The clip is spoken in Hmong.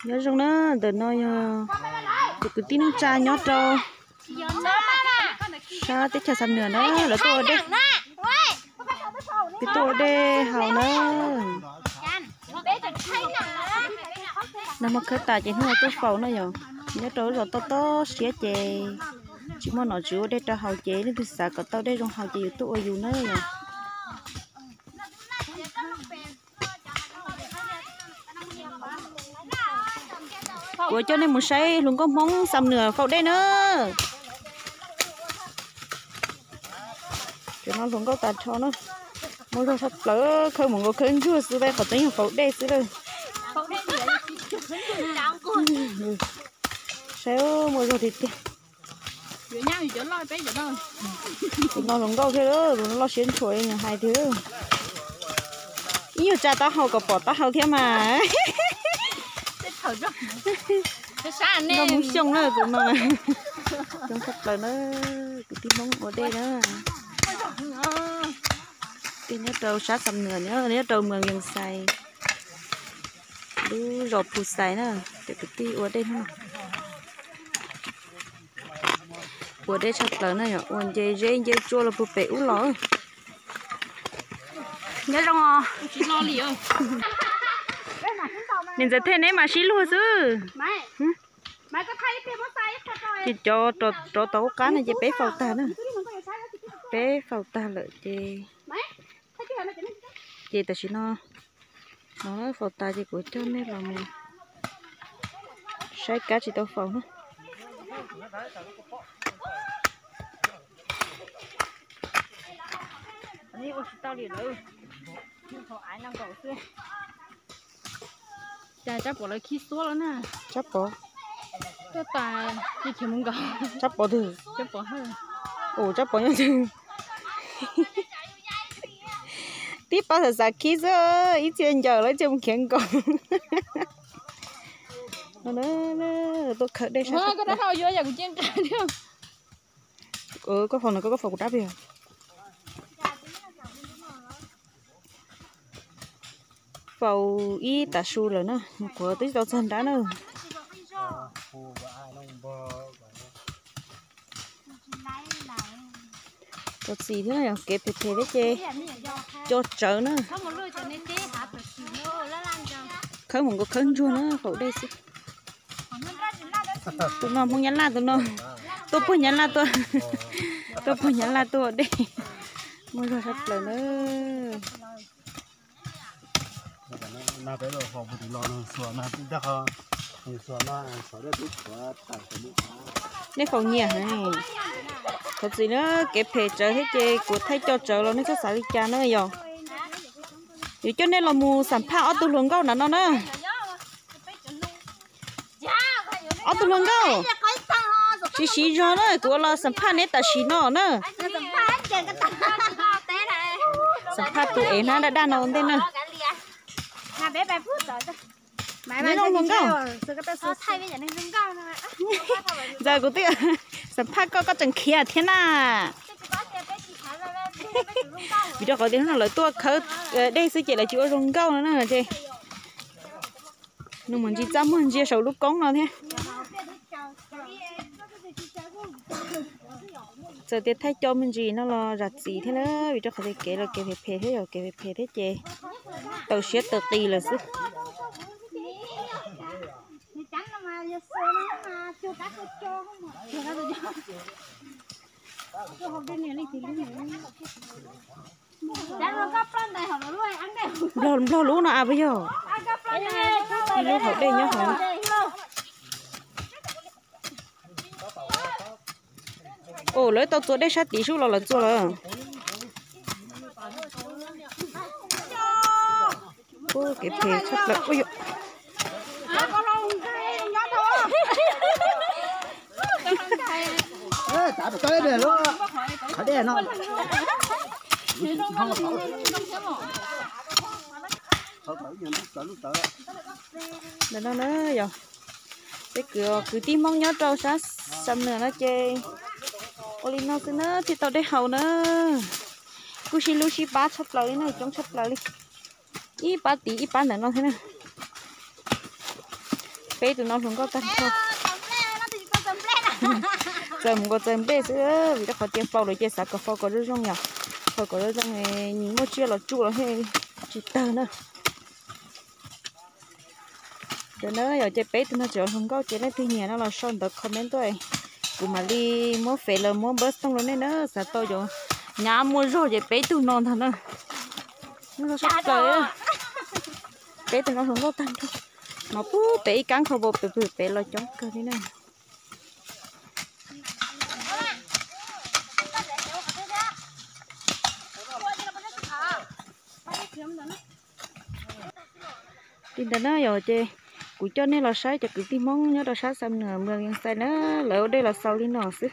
Nyob zoo na, ntawm no yog tus kwv tij neej tsa nyob rau sab teb chaws Xam Nuas na, lawv tuaj ua dej. Peb tuaj ua dej haus na. Nag hmo khawb tas ces hnub no tuaj faus na yom. Nyob rau lub zos toj toj siab ces tsis muaj nom tswv ua dej rau haus ces leej twg xav kom tau dej zoo haus ces yus tuaj ua yus na yom. Kuv coj nej mus saib hluas nkauj Hmoob Xam Nuas faus dej na. Cov no hluas nkauj tag nrho na. Muaj zog tshaj plaws, khawb mus nkaus khawb ntsuag xwb, qhov tseeb yog faus dej xwb lawm. Saib muaj zog tiag tiag. Tus no hluas nkauj thiab, tus no loj siab ntshua hais tiag. Ib nyuag tsa taub hau kom pom taub hau thiab mas. Nkauj Hmoob Xyooj na tus no. Coob tshaj plaws na, kwv tij Hmoob ua dej na. Tej nyob rau sab Xam Nuas, nyob rau mws Yees Xais, lub zos Phu Xais na, cov kwv tij ua dej hnub no. Ua dej tshaj plaws na yom, ua nce zeb nce tsua los puag pem ub los. Nyob zoo os. Niam ntxawm Thej neb mas sib luag xwb. Ces cov rov tau ub qab no ces peb faus tag na. Peb faus tag lawm ces, ces tam sim no, no faus tas ces kuv coj nej los mus saib kab tsis tau faus na. Cas Tsab Pov lawv khib xuab lawm na. Tsab Pov. Tuaj tas, Tsab Pov twg? Tsab Pov nyob twg? Tib pab xav xav khib xwb, ib txhia ncaws lawv cia mus khiav nkaus. Tuaj khawb dej sab. Koj faus no, koj faus kuv dab pes? Faus ib tav su lawm na, kuv twb tsis tau txog nrab na. Txaus txim thiab, kev phem phem thiab ces co tsawv na. Khawb mus nkaus khawb ntsuag na, faus dej xwb. Tus no Hmoob Nyab Laj tus no, tuaj puag Nyab Laj tuaj, tuaj puag Nyab Laj tuaj ua dej, muaj zog sab plaws na. Nej faus nyias heev. Thov txim na, kev phem tsawv thiab ces kuv thaij co tsawv los nej txhob xav li cas na yog. Yuav coj nej los mus xam phaj ob tug hluas nkauj nram no na. Ob tug hluas nkauj, siv siv zog na, kuv los xam phaj neb tam sim no na. Xam phaj tus ev hnab daj daj no ua ntej na. Nyob zoo hluas nkauj. Ntxawm kuv twb xam phaj koj, koj tseem khiav thiab na. Vim rau qhov tias hnub no lawv tuaj khawb dej xwb ces lawv tsis ua zoo nkauj no na ces nws mus ntsis txaj muag ntsia saum lub koob no thiab. Txawm tias thaij co me ntsis no los zam txim thiab na, vim rau qhov tias kev los kev phem phem thiab, yog kev phem phem thiab ces tawm siab tawm qis lawm xwb. Nplog lub no a puas yog? Ib lub haus dej nyob hauv. Ua lawv tau txua dej sab tid sub los lawv txua lawm. Kev phem tshaj plaws. Ntawm no na yog peb kwv, kwv tij Hmoob nyob rau sab Xam Nuas no ces ua li no xwb na thiaj tau dej haus na. Kuj sib hlub sib pab tshaj plaws li na, coob tshaj plaws li. Ib pab tid ib pab ntawm no thiab na. Peb tus no hluas nkauj tag nrho. Txawm mus nkaus txawm nplej xwb, vim rau qhov tias faus lawm ces xav kom faus kom zoo zoo yom. Faus kom zoo zoo, muaj tsiaj los tsuj los thiaj tsis tawg na. Ntawd na yom, ces peb tus no tseem hluas nkauj ces leej twg nyiam no los sau ntawv comment tuaj, kuv mam li muab fem los muab npawb tooj rau nej na. Xav tau cov nyab muaj zog ces peb tug no ntag na. Muaj zog sab plaws. Peb tus no hluas nkauj tag nrho. Mas pub pem ib kab nkhaus vos pem pem pem los coob kawg li na. Li ntawd na yom, ces kuv coj nej los saib cov kwv tij Hmoob nyob rau sab Xam Nuas Mws Vias Xais na, lawv ua dej los xaus li no xwb.